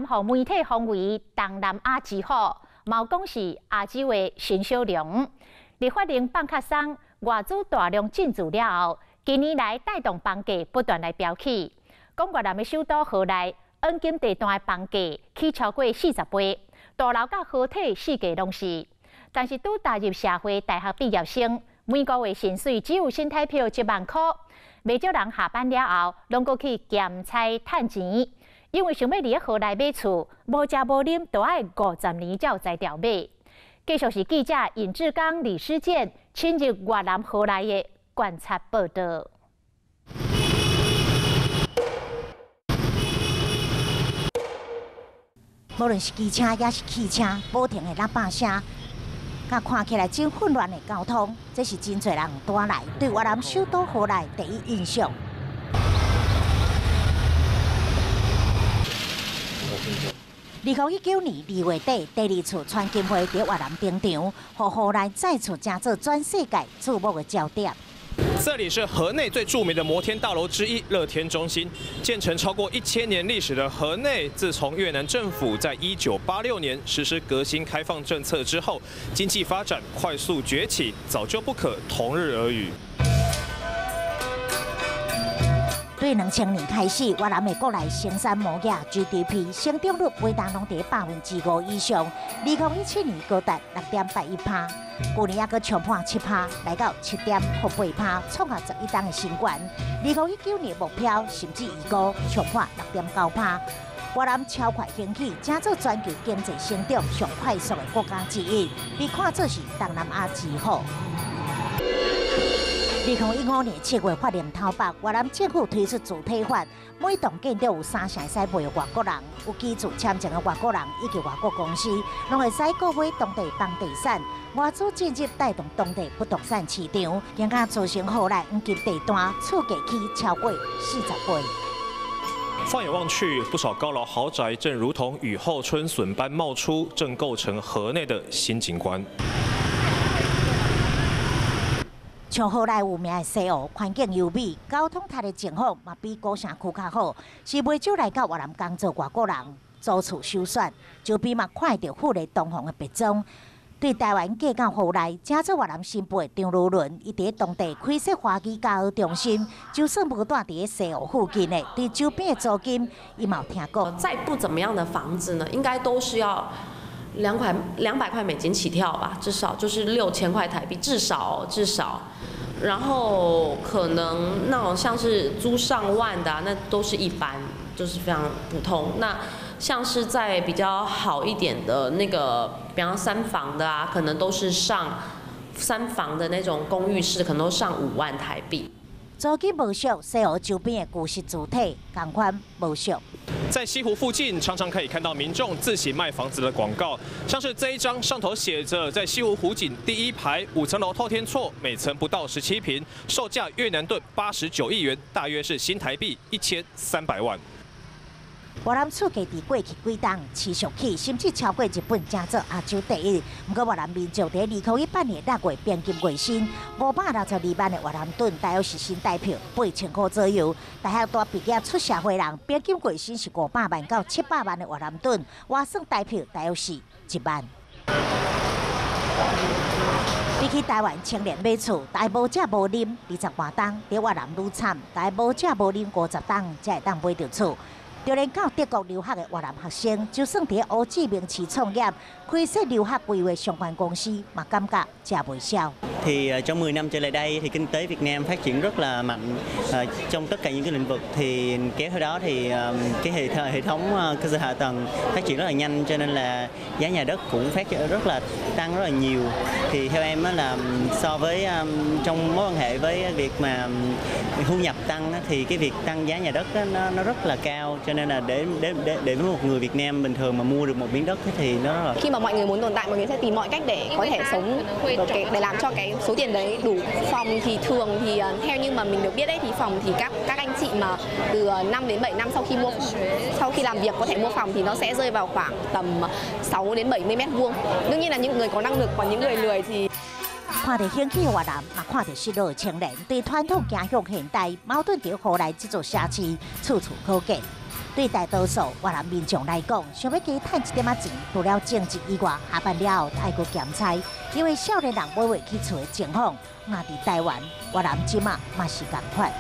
南予媒體封為東南亞之虎，嘛有講是亞洲的新小龍。立法令放較鬆，外資大量進駐了後，近年來帶動房價不斷來飆起。講越南的首都河內，黃金地段的房價起超過40倍，大樓佮河體四界攏是。但是拄踏入社會，大學畢業生每個月薪水只有新台幣1萬箍，袂少人下班了後，攏閣去兼差趁錢，因為想欲佇咧河內買厝，無食無啉都愛50年才有才調買。繼續是記者尹志剛、李思健深入越南河內的觀察報道。無論是機車抑是汽車，無停的喇叭聲，佮看起來真混亂的交通，這是真濟人帶來對越南首都河內第一印象。2019年2月底，第二次川金會佇越南登場，予河內再次成做全世界矚目的焦點。這裡是河內最著名的摩天大樓之一——樂天中心。建成超過1000年歷史的河內，自從越南政府在1986年實施革新開放政策之後，經濟發展快速崛起，早就不可同日而語。對2000年開始，越南的國內生產毛額 GDP 成長率每年攏佇5%以上。2017年高達6.81%，舊年猶閣衝破7%，來到7.8%，創下11冬的新高。2019年目標甚至預估衝破6.9%。越南超快興起，成做全球經濟成長上快速的國家之一，被看作是東南亞之虎。2015年7月法令偷北，越南政府推出主體法，每棟建築有三成會使賣予外國人，有居住簽證的外國人以及外國公司，攏會使購買當地房地產。外資進入帶動當地不動產市場，更加造成河內黃金地段厝價起超過40倍。放眼望去，不少高樓豪宅正如同雨後春筍般冒出，正構成河內的新景觀。像河內有名的西湖，環境優美，交通達的情況嘛比古城區較好，是袂少來到越南工作外國人租厝首選。周邊嘛看會著富麗堂皇的別莊。對台灣嫁到河內，成做越南新婦的張如倫，伊佇當地開設華語教育中心，就算無蹛佇西湖附近的，對周邊的租金，伊嘛有聽講。再不怎麼樣的房子呢，應該都是要200塊美金起跳吧，至少就是6000塊台幣，至少至少。然後可能那種像是租上萬的啊，那都是一般，就是非常普通。那像是在比較好一點的那個，比方三房的啊，可能都是上三房的那種公寓式，可能都上5萬台幣。租金無俗，西湖周邊的舊式主體仝款無俗。在西湖附近，常常可以看到民眾自行賣房子的廣告，像是這一張，上頭寫着在西湖湖景第一排5層樓透天厝，每層不到17坪，售價越南盾89億元，大約是新台幣1300萬。越南厝價佇過去幾冬持續起，甚至超過日本，成做亞洲第一。毋過越南民眾佇2018年6月平均月薪562萬的越南盾，大約是新台幣8000塊左右。大學大畢業出社會人，平均月薪是500萬到700萬的越南盾，換算台幣大約是1萬。比起台灣青年買厝，大無食無啉20外冬，佇越南愈慘，大無食無啉50冬才會當買著厝。就連到德國留學的越南學生，就算佇胡志明市創業，開設留學規劃相關公司，嘛感覺食袂消。 Thì trong 10 năm trở lại đây thì kinh tế Việt Nam phát triển rất là mạnh trong tất cả những cái lĩnh vực, thì kéo theo đó thì cái hệ hệ thống cơ sở hạ tầng phát triển rất là nhanh, cho nên là giá nhà đất cũng phát triển rất là tăng rất là nhiều. Thì theo em là so với trong mối quan hệ với việc mà thu nhập tăng thì cái việc tăng giá nhà đất nó rất là cao, cho nên là để với một người Việt Nam bình thường mà mua được một miếng đất thì nó rất là Khi mà mọi người muốn tồn tại, mọi người sẽ tìm mọi cách để có thể sống, để làm cho cái số tiền đấy đủ. Phòng thì thường thì theo như mà mình được biết đấy, thì phòng thì các anh chị mà từ 5 đến 7 năm sau khi mua, sau khi làm việc có thể mua phòng thì nó sẽ rơi vào khoảng tầm 6 đến 70 mét vuông. Đương nhiên là những người có năng lực, còn những người lười thì 看著興起越南，嘛看著失落的青年，對傳統走向現代，矛盾佇河內這座城市，處處可見。對大多數越南民眾來講，想欲加趁一點仔錢，除了種植以外，下班了後愛閣兼差，因為少年人買袂起厝的情況，若佇台灣，越南這馬嘛是仝款。